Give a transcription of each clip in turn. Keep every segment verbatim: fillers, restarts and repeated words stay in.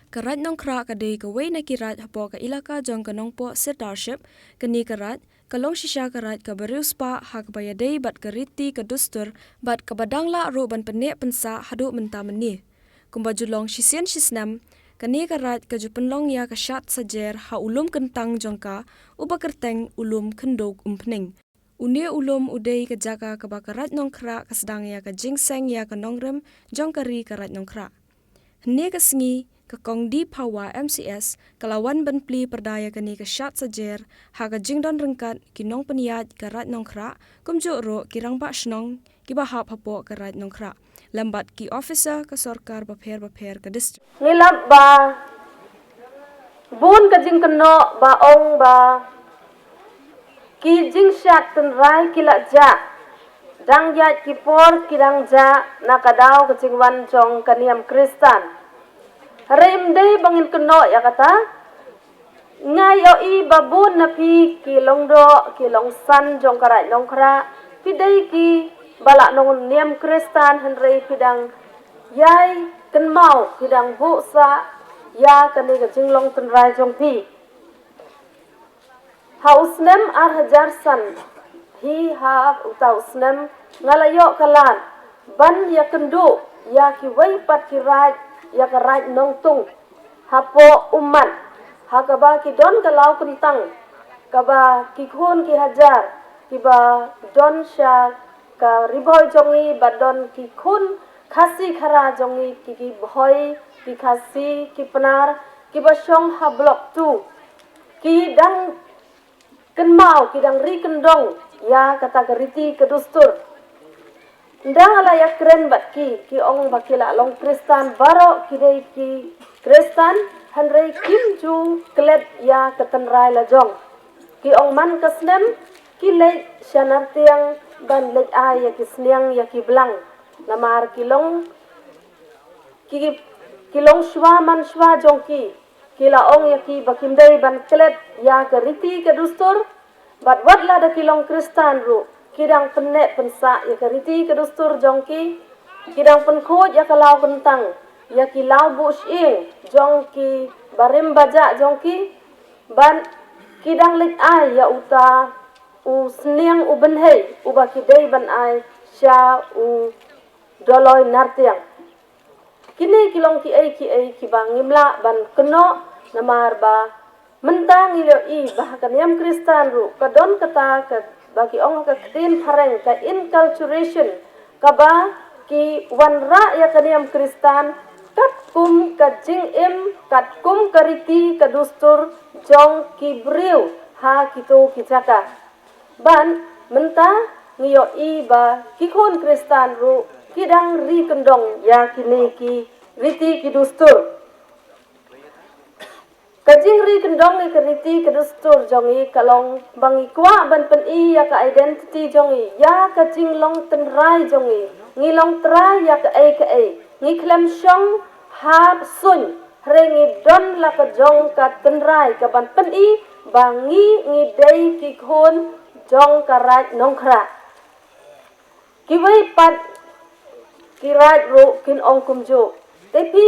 Ka Raid Nongkhrah ka dei kawei na ki raid hapoh ka ilaka jong ka Nongpoh Sirdarship. Kane ka raid ka long shisha ka raid kaba riewspah ha kaba ïadei bad ka riti ka dustur bad kaba dang lah ruh ban pynneh pynsah haduh mynta mynne. Kumba ju long shisien shisnem, kane ka raid ka ju pynlong ïa ka shad sajer ha u lum kyntang jong ka, uba kyrteng u lum Khyndew Umphniang. Une u lum u dei ka jaka kaba ka Raid Nongkhrah ka sdang ïa ka jingseng ïa ka nongrim jong ka ri ka Raid Nongkhrah. Hynne ka sngi, ka Kong D Phawa M C S ka la wan ban plie pyrda ïa kane ka shad sajer ha ka jingdon ryngkat ki nongpynïaid ka Raid Nongkhrah, kumjuh ruh ki rangbah shnong kiba hap hapoh ka Raid Nongkhrah lem bad ki officer ka sorkar bapher bapher ka district. Ngi lap ba bun ka jingkynnoh ba ong ba ki jingshad tynrai ki la jah, dang ïaid ki por ki dang jah na ka daw ka jingwan jong ka niam Khristan. Hynrei ym dei ba ngin kynnoh ïa kata. Nga ïohi ba bun na phi ki longdoh ki longsan jong ka Raid Nongkhrah, phi dei kiba la nongniam Khristan, hynrei phi dang ïai kynmaw, phi dang buh sah ïa kane ka jinglong tynrai jong phi. Ha u snem ar hajar san, hi ha uta u snem, nga la ïoh ka lad ban ïakynduh ïa kiwei pat ki raid, ïa ka Raid Nongtung hapoh Ummat, ha kaba ki don ka law kyntang kaba ki khun ki hajar kiba don sha ka Ri Bhoi jong ngi, ba don ki khun Khasi Khara jong ngi, ki, ki Bhoi, ki Khasi, ki Pnar, kiba shong ha Block two, ki dang kynmaw, ki dang ri kyndong ïa kata ka riti ka dustur. Ynda nga la ïakren bad ki, ki ong ba ki la long Khristan, baroh ki dei ki Khristan, hynrei kim ju klet ïa ka tynrai la jong. Ki ong man ka snem ki leit sha Nartiang ban leit ai ïa ki sniang ïa ki blang, namar ki long ki, ki long shuwa man shuwa jong ki. Ki la ong ïa ki ba kim dei ban klet ïa ka riti ka dustur. Bad wat la da ki long Khristan ruh, ki dang pynneh pynsah ïa ka riti ka dustur jong ki. Ki dang pynkhuid ïa ka law kyntang, ïa ki law buh shyieng jong ki barim bajah jong ki. Bad ki dang leit ai ïa uta u sniang u bynhei uba ki dei ban ai sha u Doloi Nartiang. Kine ki long kiei kiei kiba ngim lah ban kynnoh, namar ba mynta ngi ïohi ba ha ka niam Khristan ruh ka don kata kaba ki ong ha ka ktien phareng ka inculturation, kaba ki wanrah ïa ka niam Khristan katkum ka jingim, katkum ka riti ka dustur jong ki briew ha kito ki jaka. Bad mynta ngi ïohi ba ki khun Khristan ruh ki dang ri kyndong ïa kine ki riti ki dustur. Ka jingri kyndong ïa ka riti ka dustur jong ngi ka long ba ngi kwah ban pyni ïa ka identity jong ngi, ïa ka jinglong tynrai jong ngi. Ngi long trai ïa kaei kaei, ngi khlem shong ha suiñ, hynrei ngi don la ka jong ka tynrai ka ban pyni ba ngi, ngi dei ki khun jong ka Raid Nongkhrah. Kiwei pat ki raid ruh kin ong kumjuh. Te phi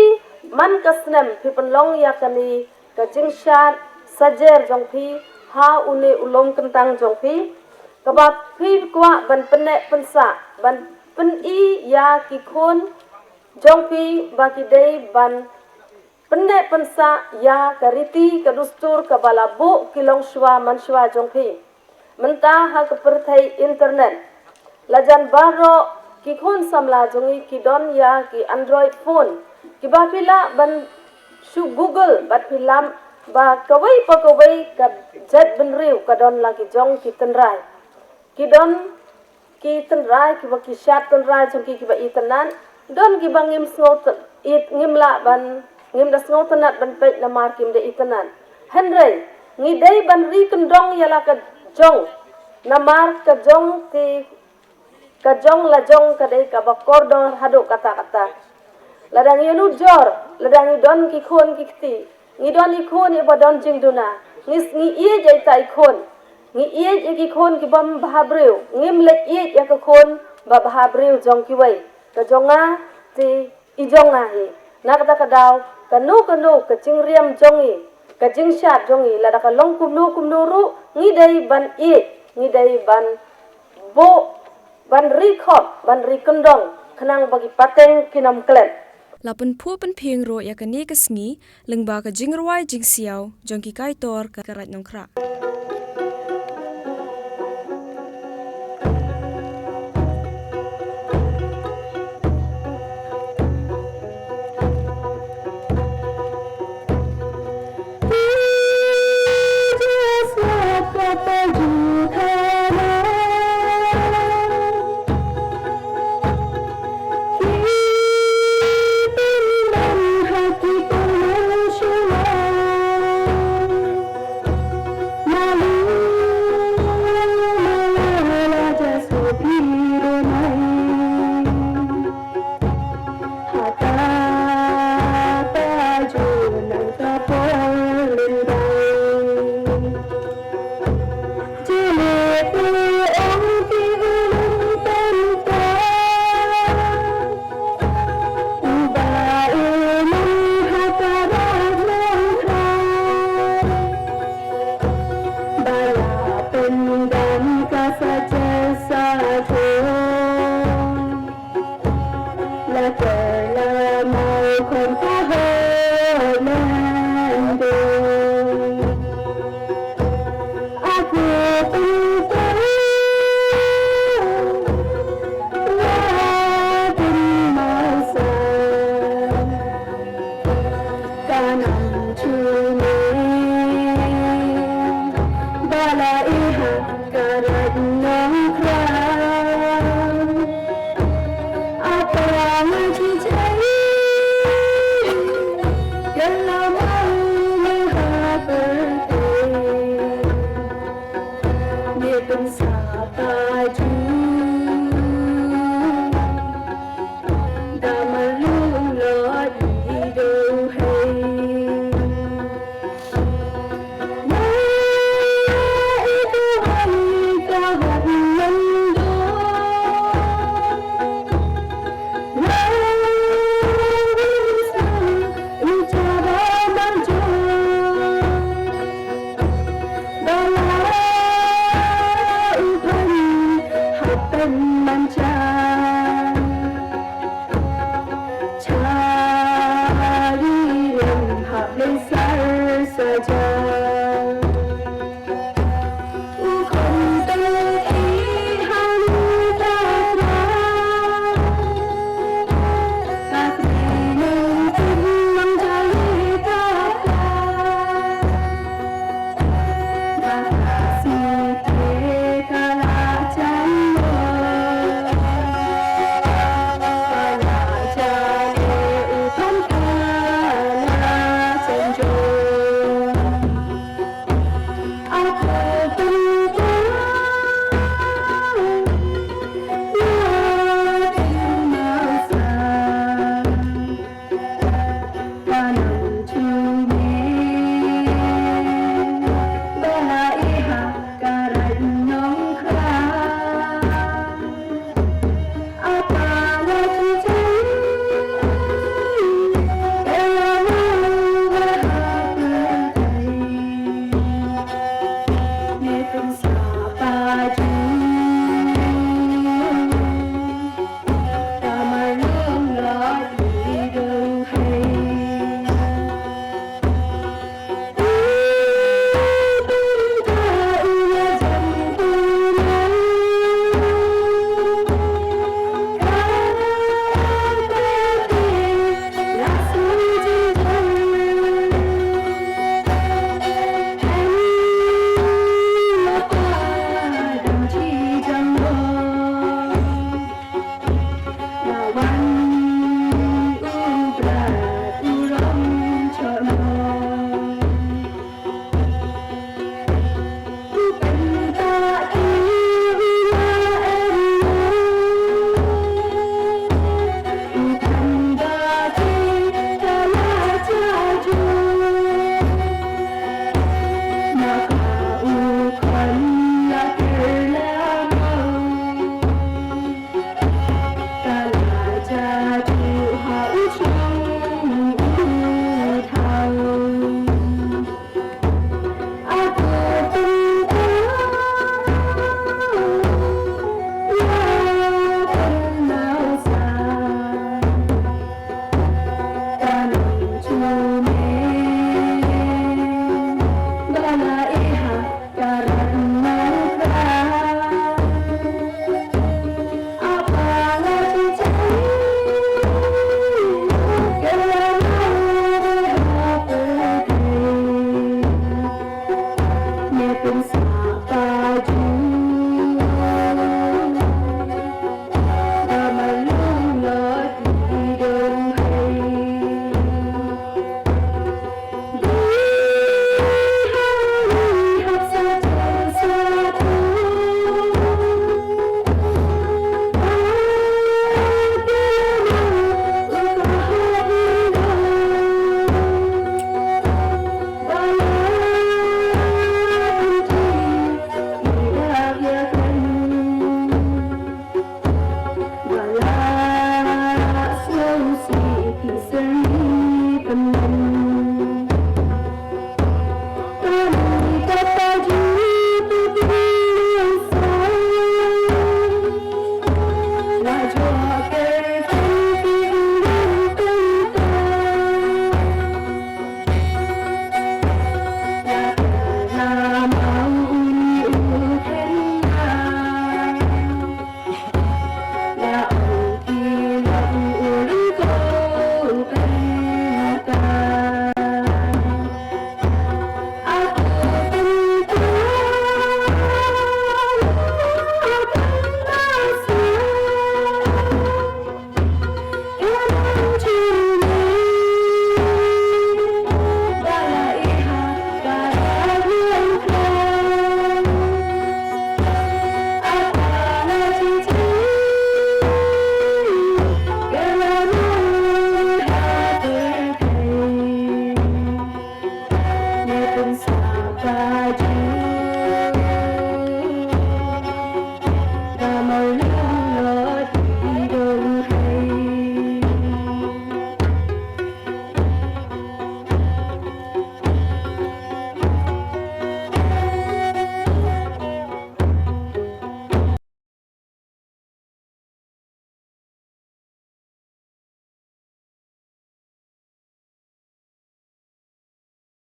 man ka snem phi pynlong ïa kane ka jingshad sajer jong phi ha une u lum kyntang jong phi, kaba phi kwah ban pynneh pynsah, ban pyni ïa ki khun jong phi ba ki dei ban pynneh pynsah ïa ka riti ka dustur kaba la buh ki longshuwa manshuwa jong phi. Mynta ha ka pyrthei internet, la jan baroh ki khun samla jong ngi ki don ïa ki Android phone, kiba phi lah ban shu Google bad phi lah ba kawei pa kawei ka jaitbynriew ka don la ki jong ki tynrai. Ki don ki tynrai kiba ki shad tynrai jong ki kiba itynnad, don kiba ngim sngew tyn-, it, ngim lah ban, ngim da sngewtynnad ban peit namar kim da itynnad. Hynrei ngi dei ban ri kyndong ïa la ka jong, namar ka jong te, ka jong la jong ka dei kaba kordor haduh katta katta. Lada ngi nud jur, lada ngi don ki khun ki kti, ngi don i khun iba don jingduna, ngi, ngi ïeit ïa ita i khun, ngi ïeit ïa ki khun kiba bhabriew, ngim leit ïeit ïa ka khun ba bhabriew jong kiwei. Ka jong nga te i jong nga hi. Na kata ka daw Kano kano ka jingriam jong ngi, ka jingshad jong ngi, lada ka long kumno kumno ruh, ngi dei ban ïeit, ngi dei ban buh, ban ri khot, ban ri kyndong, khnang ba ki pateng kin ym klet. La pynphuh pynphieng ruh ïa kane ka sngi lyngba ka jingrwai jingsiaw jong ki kaitor ka Raid Nongkhrah.